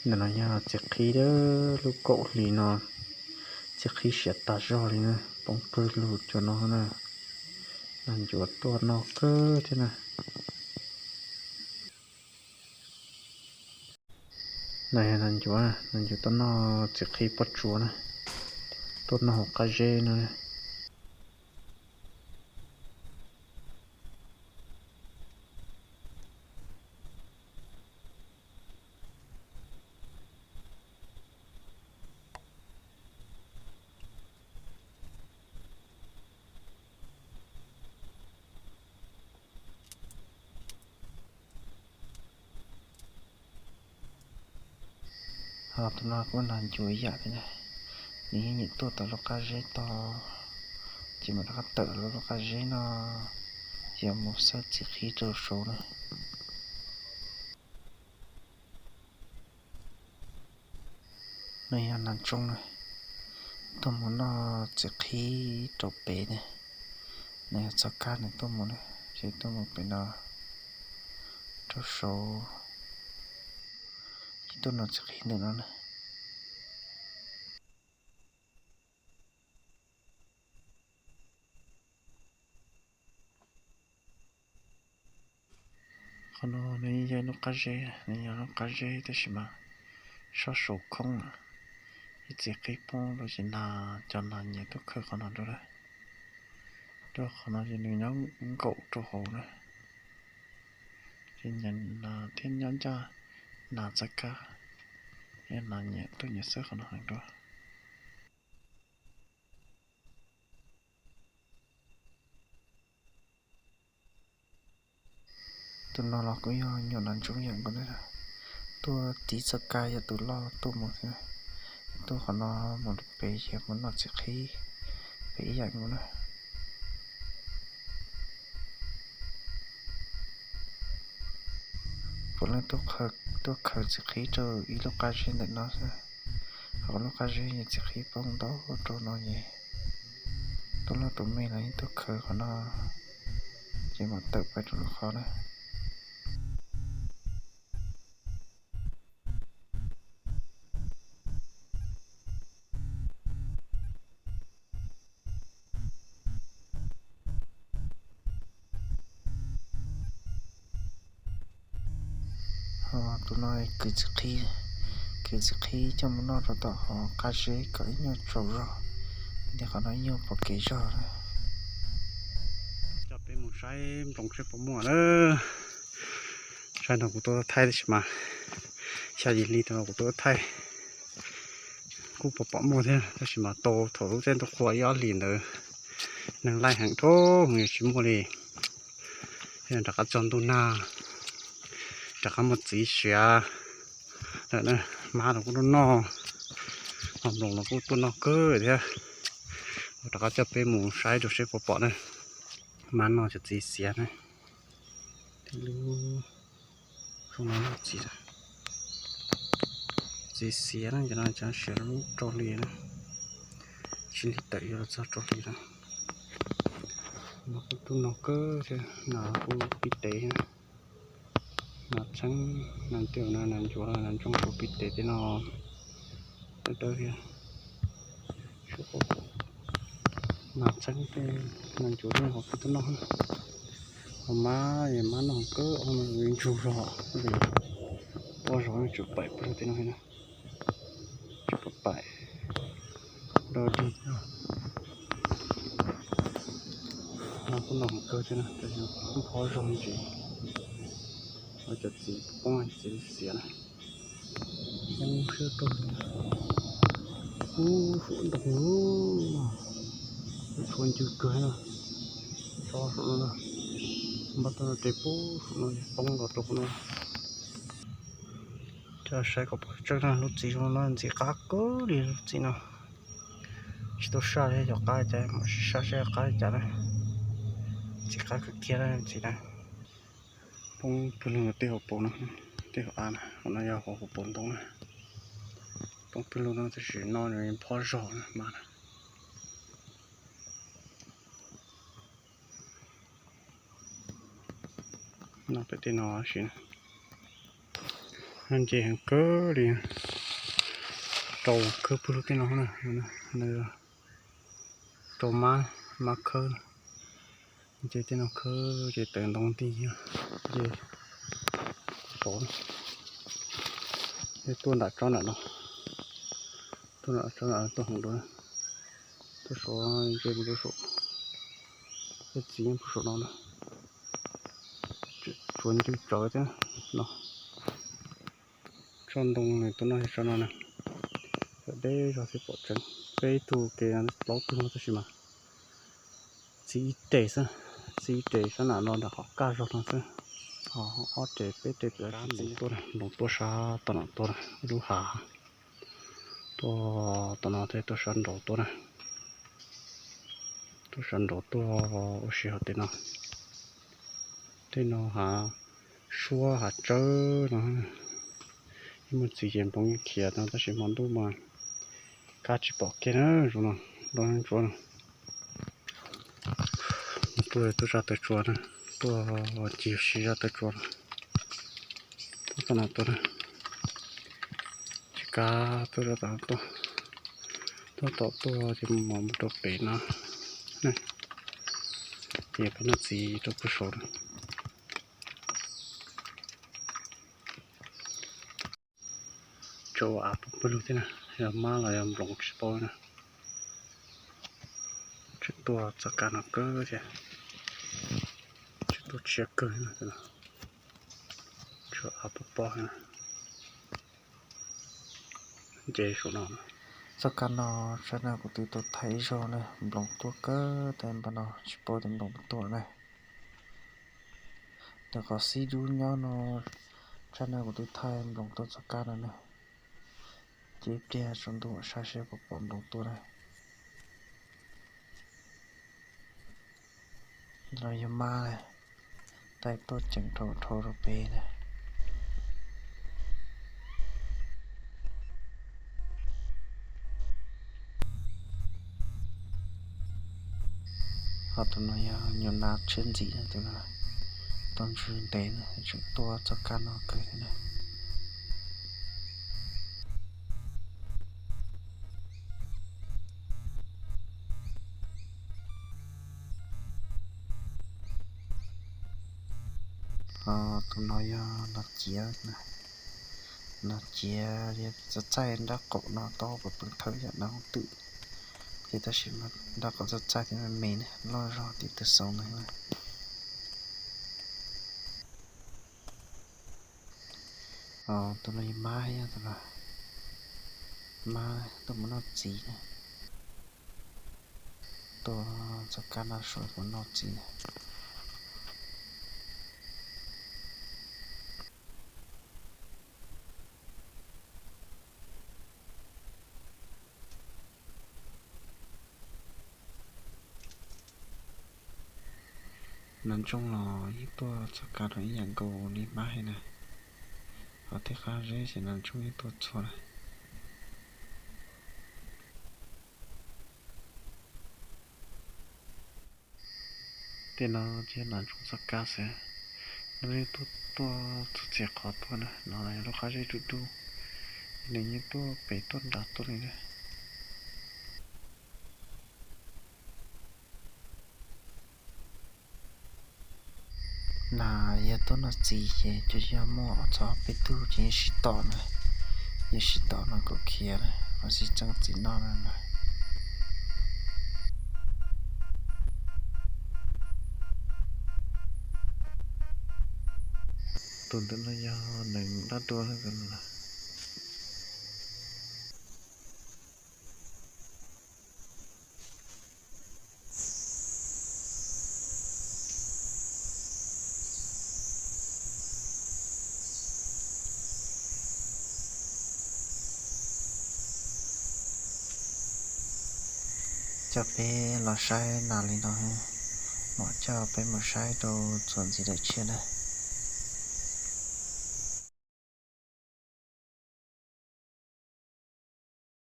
Ntawm no yog txiv qhib, lub kaum hlis no txiv qhib siav tas zog li na, poob pawg lug cov no na. Nas ncuav tuaj noj kawg thiab na. No yog nas ncuav, nas ncuav tuaj noj txiv qhib pob tsuas na, tuaj noj hauv qab zeb no. Ho tus no kuj nas ncuav ib yam li na, nws yeej nyiam tuaj tom lub qab zeb tog, ces mam rov qab tawm lub qab zeb no, ces mus xawb txiv qhib rau saud na. No yog nas ntsooj na, tuaj mus noj txiv qhib rau pem na. Nws yog txoj kab nws tuaj mus na, ces tuaj mus pem no rau saud, ces tuaj noj txiv qhib ntawm no na. Qhov no nws yeej yog lub qab zeb, nws yog lub qab zeb tab sis mas sab saud khoob na, ib txiv qhib poob rau ces nas, cov nas nyiam tuaj khaws qhov no rau lawm. Rau qhov no ces nws nyob nkaum rau hauv na, ces nyiam nas thiab nyob ncaj nas txoj kab, nas nyiam tuaj nyiam xawb qhov no heev dua. Tus no los kuj yog nyuam nas ntsooj yam nkaus na, tuaj tiv txoj kab yog tus loj tuaj mus thiab. Tuaj qhov no mus pem ces mus noj txiv qhib pem ib yam nkaus na. Puav leej tuaj khaws txiv qhib rau ib lub qab zeb ntawm no xwb. Ho lub qab zeb yog txiv qhib poob ntau rau no es tus loj tus me los yeej tuaj khaws qhov no, ces mam tawm pais rau lub qhov na. Ho tus no kwv txiv qhib, kwv txiv qhib coj mus noj rau tom hauv qab zeb kom ib nyuag tsaus zog, ntawm qhov no ib nyuag pom kev zog na. Coj peb mus saib nploos seb puas muaj na. Saib no kuv tuaj thaij tab sis mas xya yim hli tus no kuv tuaj thaij kuj pom pom muaj thiab tab sis mas tau thaum lub teb ntuj qhua ib ob hlis ntawd neeg laij heev rau, yog tsis muaj li. Rov qab txog ntuj nag, rov qab muaj txiv siav lawm na. Mab los kuj tuaj noj, ho nploos los kuj tuaj noj kawg thiab. Kuv rov qab coj peb mus saib rau seb puas pom na. Mab noj cov txiv siav na. Lub, lub txiv, txiv siav na, cov no cov siav lub rau hli na, tsis li tawm yuav los txog rau hli na. No kuj tuaj noj kawg thiab, nas kuj pib tev, nas txheeb, nas ntiaus, nas ncuav, nas ntsooj kuj pib tev tej no dawb dawb thiab. Nas txheeb tej, nas ncuav tej ho pib tuaj noj. Ho mab, mab noj kawg, ob no ntsuag zog, pob zog tseem paim puag tej no na. Tseem paim paim do dig. No kuj noj kawg thiab na, tab sis pob zog ntsis. Cov txiv poob txiv xiav na. Poob siab rau ub, suav ntoo, tshuav ncw kawg na. Tso saum no na, npaj tau no ces poob saum no, poob los rau no. Coj saib kom pom tseeb na, lub txiv zoo no ntxim qab kawg li lub txiv no. Tsis tau saj thiab, yog qab cas mam sib saj seb qab li cas na. Ntxim qab kawg kiag na txiv na. Poob pawg lug tej hauv paus no, tej hauv av na, hauv no yog hauv paus ntoo na. Poob pawg lug no tab sis no nws phob zog na mas na. No pem tej no tab sis na, Nce heev kawg li, rau khawb pug lug tej no na, nws rau mab, mab khawb, nce tej no khawb ces tawm ntoo nti, nce saud, tuaj nram tsob nram no, tuaj nram tsob nram tuaj heev dua, tuaj saud, nce mus rau saum, tej txiv nyob puag saum no na, tsuav ncw tsawv thiab no. Tsob ntoo nws tuaj noj tsob no na, deb zog thiaj pom tseeb. Peb tug kev plaub tug no tab sis mas txiv ib tes xwb, txiv ib tes sab nram no nram qhov kaj zog no xwb, ho ob tes peb tes pem txiv tuaj, nploos tuaj sab tom no tuaj, ib lub hav tuaj tom no thiab tuaj sab nraud tuaj na, tuaj sab nraud tuaj ua si hauv tej no, tej no hav suab hav tsawb no, ib muaj txiv ces nploos yeej khiav no tab sis hmo ntuj mas kab tsis pom kiag na, zoo no, nploos ntsuav no. Tuaj tuaj zaj taw tsua na, tuaj cig si zaj taw tsua no, tuaj tom no tuaj na, tsis kab tuaj zaj tom tuaj, tuaj tom tuaj ces mus mus rau pem no, ces peb noj txiv rau puag saud na. Tsuas av pog pawg lug thiab na, yog mab los yog nploos tsis paub na. Tseem tuaj txoj kab no kawg thiab, tseem tuaj tshiab kawg no. Tsuas av pog pog na, nce saum no. Txoj kab no tsam no kuv twb tau thaij ib zaug na, nploos tuaj kawg tej npab no tsis paub tias nploos puas tuaj na. Ntawm qhov xib dub nyob no, tsam no kuv twb thaij nploos tuaj txoj kab no na. Ces ib pliag tsaus ntuj mam saib seb puas pom nploos tuaj na. Los yog mab na, taij tuaj ceev dhau dhau rau pem na. Ho tus no yog nyuam nas tshiab ntxiv, tus no tau ntsws ntev na, tseem tuaj txoj kab no kawg thiab na. Ho tus no yog nas ciav, nas ciav yog txaij txaij nrab qaum no tau pw pw thawj yam nas hooj twm, ces tab sis mas nrab qaum txaij txaij thiab me me na, loj zog tim tus xaus na. Tus no yog mab, yog tus no mab tuaj mus noj txiv na, tuaj txoj kab no saum mus noj txiv na. Nas ntsooj los yeej tuaj txoj kab no ib yam nkaus li mab hais na, ho tej qab zeb ces nas ntsooj yeej tuaj txhua na. Tej no ces nas ntsooj txoj kab xwb, nws yeej tuaj tuaj txhua txhia qhov tuaj na, no yog lub qab zeb dub dub, nws yeej tuaj pem tuaj nrad tuaj li na. Nas yog tuaj noj txiv ces cov yog muaj ob txog peb tug ces yeej sib tom na, yeej sib tom no kom khiav na, ho sib txeeb txiv noj na. Tus ntawm no yog nees dab dua na. Coj peb los saib nas li no, mam coj peb mus saib rau txuas ntxiv daim tshiab na.